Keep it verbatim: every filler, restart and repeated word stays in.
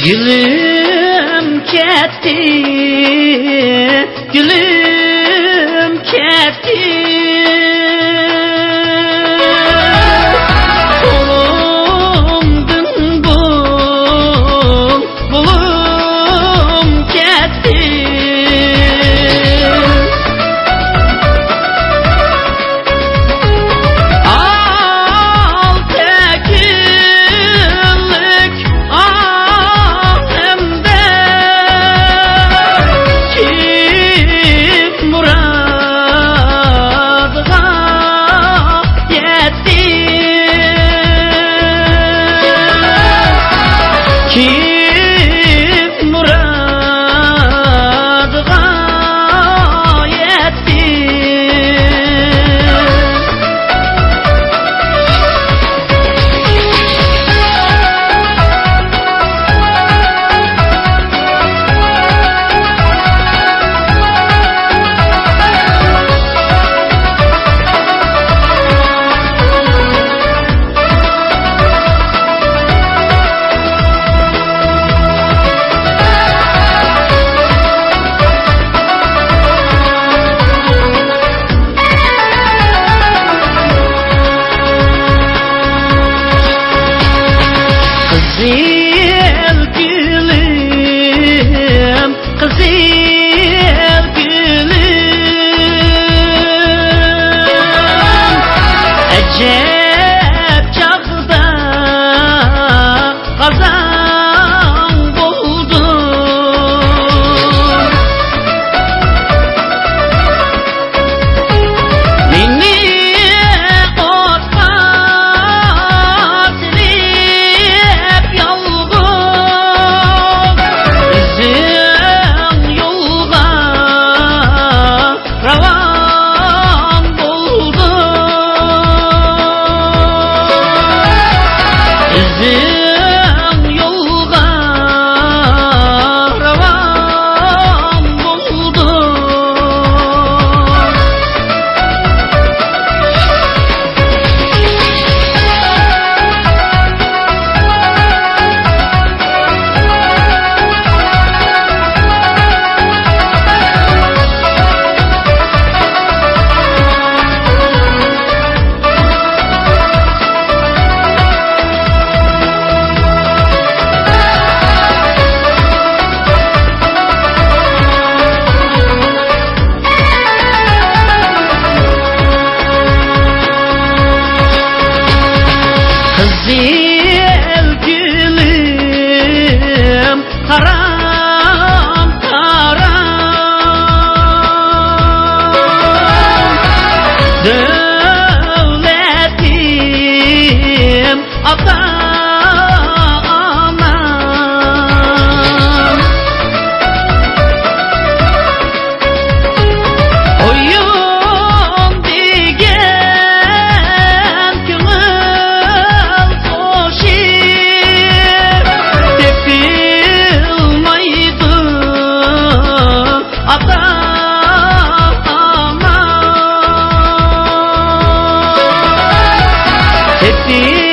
گۈلۈم كەتتى، گۈلۈم كەتتى. قولۇمدىن بۇل-، بۇلۇم كەتتى. ئالتە كۈنلۈك ئاھىمدە كىم مۇرادىغا يەتتى؟ كىم مۇرادىغا يەتتى؟ قىزىل گۈلۈم، قىزىل گۈلۈم، ئەجەب چاغدا قازاڭ بولدۇم. مېنى ئوتقا سېلىپ يالغۇز، ئۆزۈڭ يولغا راۋان بولدۇم. ئۆزۈڭ يولغا راۋان بولدۇم. قىزىل گۈلۈم، قارام، قارام، دۆلەتىم، ئاتا-ئانام. ئويۇن دېگەن كۆڭۈل قوشۇپ تېپىلمايدۇ، ئاتا-ئانا. تېپىل